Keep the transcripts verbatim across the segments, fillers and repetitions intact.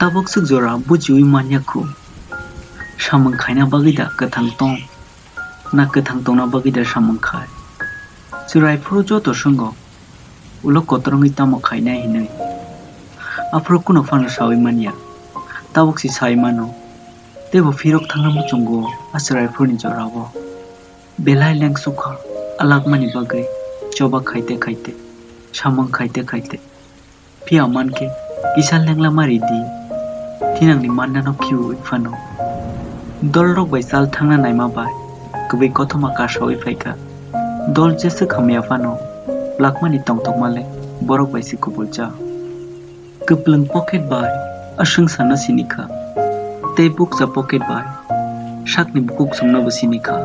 Tabuk swk jora bujiwi manya khu. Samung khaina bagwi da kwthang tong? Na kwthang tongna bagwi da samung khai? Chwrai phuru joto swngo, ulo kotor wngwi tamo khainai hinwi. Aphuru kuno phano sawi manya. Tabuk se sai mano. Teibo phirok thangna muchungo a chwrai phuruni jorao. Belai lengsukha a lakmani bagwi choba khaite khaite, samung khaite khaite. Phiya mankhe kisa lenglama ridi, thinangni mannano khiui phano. Dolrok bai chal thangna naima bai kwbwi kothoma kasaui phaikha. Dol jeswk hamya phano lakmani tongthokma le borok bai se kubuljak. Kwplwng pocket bai a swngcharno sinikha, tei bukcha pocket bai sakni bukhuk songnobo sinikha.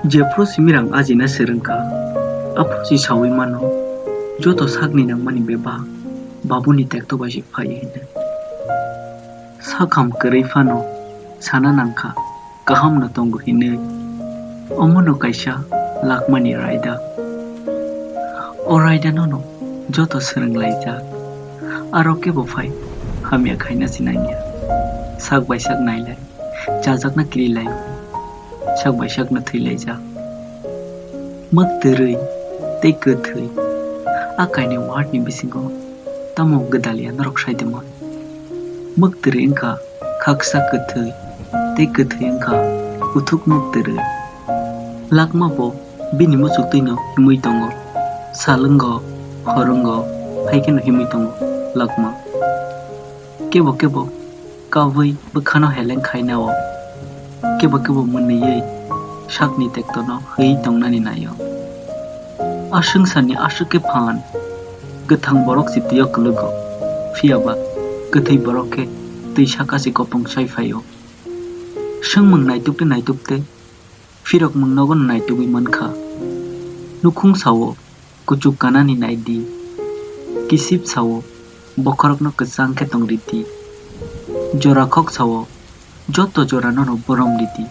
Jephru simirang ajina swrwngkha, aphuru se saui mano, joto sakni nangmani bebak babuni tekto bai se phai hwnwi. Sakham kwrwi phano sana nangkha, kahamno tongo hinwi. Omono kaisa lakmani raida. O raida nono joto swrwnglaijak. Aro kebo phai hamya khaina se nangya. Sak bai sak nailai, chajakna kirilai, sak bai sakno thwilaijak. Mwktwrwi tei kwthwi a kainwi word ni bisingo tamo gwdalya norok sai tongma? Mwktwrwi wngkha khaksa kwthwi, tei kwthwi wngkha kuthuk mwktwrwi. Lakma bo bini muchuk twino himwi tongo, salwngo, horwngo, hai kheno himwi tongo lakma. Kebo kebo kabwi bwkhano heleng khainao, kebo kebo mwnwiwi sakni tektono hwi tongnani naio. A swngcharni aswk khe phan, kwthang borok se twio kwlwgo, phiya ba kwthwi borok khe twi saka se kopong sai phaio. Swngmung naituk tei naituk tei phirokmung nogono naitugwi mankha. Nukhung sao, kuchuk kanani naidi. Kisip sao, bokhorokno kwchang khe tong ridi. Jora khok sao, joto joranono borom ridi.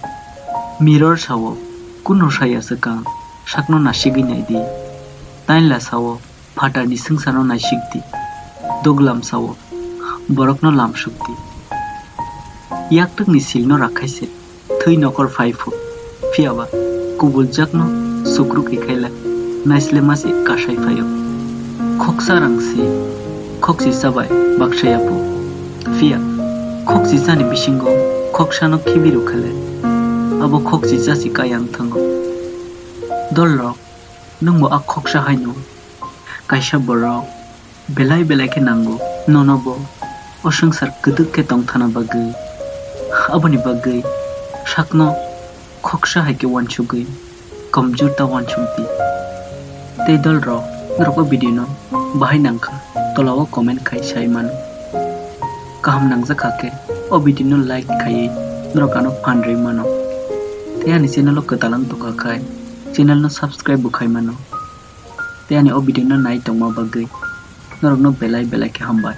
Mirror sao, kuno saya swkang sakno nasigwi naidi. Tainla sao, phatarni swngcharno naisikdi. Duglam sao, borokno lamsukdi. Yaktwkni silno rakhaise thwi nokol phai phu, phiya ba kubuljakno sukruk khe khaila naisle mase kasai phaio. Khoksa rang si khoksisa bai baksa yaphu, phiya khoksisani bisingo khoksano khibi rwkha le abo khoksisa si kayang thango. Dolrok, nwngbo a khoksa haino kaisa borok belai belai khe nango, nono bo o swngchar kwdwk khe tongthana bagwi. Aboni bagwi sakno khoksa hai khe uansugwi komjur ta uansukdi. Tei dolrok, norok o video no bahai nangkha, tola o comment khai sai mano. Kaham nangjak kha khe o video no like khaiwi norok ano phan rwi mano. Tei ani channel o kwtal wng tongkha khai channel no subscribe bo khai mano. Tei ani o video no nai tongma bagwi norokno belai belai khe hambai.